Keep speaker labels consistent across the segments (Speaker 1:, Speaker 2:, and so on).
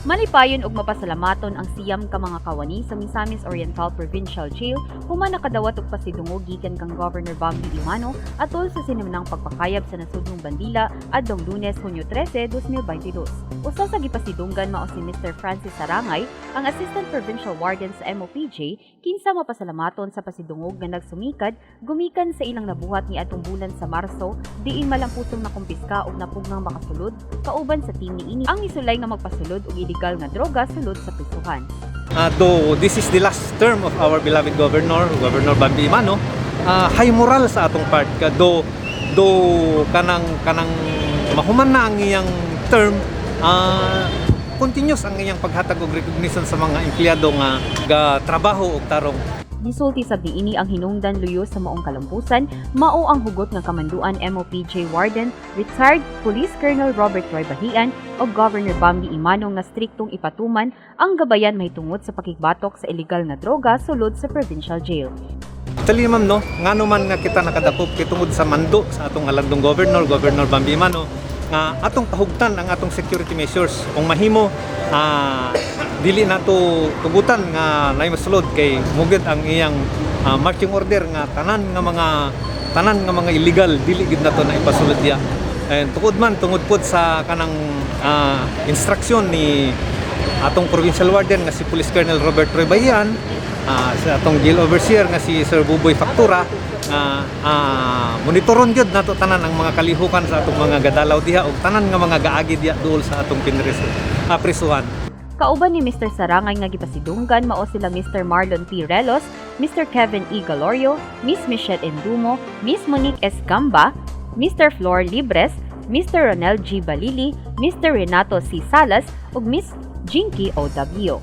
Speaker 1: Malipayon og mapasalamaton ang 9 ka mga kawani sa Misamis Oriental Provincial Jail human nakadawat og pasidungog gikan kang Governor Bambi Emano atol sa sinimanang pagpakayab sa nasudnong bandila adtong Lunes, Hunyo 13, 2022. Usa sa gipasidunggan mao si Mr. Francis Sarangay, ang Assistant Provincial Warden sa MOPJ, kinsa mapasalamaton sa pasidungog nga nagsumikad gumikan sa ilang nabuhat ni atong bulan sa Marso, diin malampusong nakumpiska og napugngang makasulod kauban sa team niini ang misulay nga magpasulod og illegal nga droga sulod sa prisuhan.
Speaker 2: Though this is the last term of our beloved governor, Governor Bambi Emano, high moral sa atong part ka do kanang mahuman na ang iyang term, continuous ang iyang paghatag og recognition sa mga empleyado nga ga trabaho og tarong.
Speaker 1: Gisulti sab niini ang hinungdan luyo sa maong kalampusan mao ang hugot nga kamanduan MOPJ Warden retired Police Colonel Robert Roy Bahian ug Governor Bambi Emano nga striktong ipatuman ang gabayan mahitungod sa pakigbatok sa illegal nga droga sulod sa provincial jail.
Speaker 2: Actually, ma'am, no, ngano man nga kita nakadakop kay tungod sa mando sa atong alandong governor, Governor Bambi Emano, nga atong pahugtan ang atong security measures. Kung mahimo, dili nato tugutan nga naay masulod kay mao gyud ang iyang marching order nga tanan nga mga illegal dili gid nato na ipasulod diya. And tukod man tungod pod sa kanang instruction ni atong provincial warden nga si Police Colonel Robert Roy Bayan, sa atong jail overseer nga si Sir Buboy Factura, nga monitoron gyud nato tanan ang mga kalihukan sa atong mga gadalaw diha ug tanan nga mga gaagi diha duol sa atong prisuhan.
Speaker 1: Kauban ni Mr. Sarangay nga gipasidunggan mao sila Mr. Marlon P. Relos, Mr. Kevin E. Galorio, Miss Michelle Endumo, Miss Monique S. Gamba, Mr. Flor Libres, Mr. Ronel G. Balili, Mr. Renato C. Salas ug Miss Jinky O.W.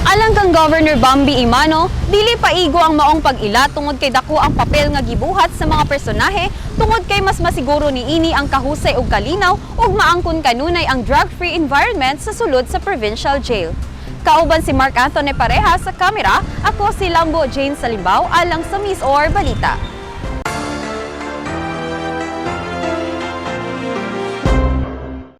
Speaker 3: Alang kang Governor Bambi Emano, dili paigo ang maong pag-ila tungod kay dako ang papel nga gibuhat sa mga personahe tungod kay mas masiguro niini ang kahusay ug kalinaw ug maangkon kanunay ang drug-free environment sa sulod sa provincial jail. Kauban si Mark Anthony Pareja sa kamera, ako si Lambo Jane Salimbao alang sa MisOr Balita.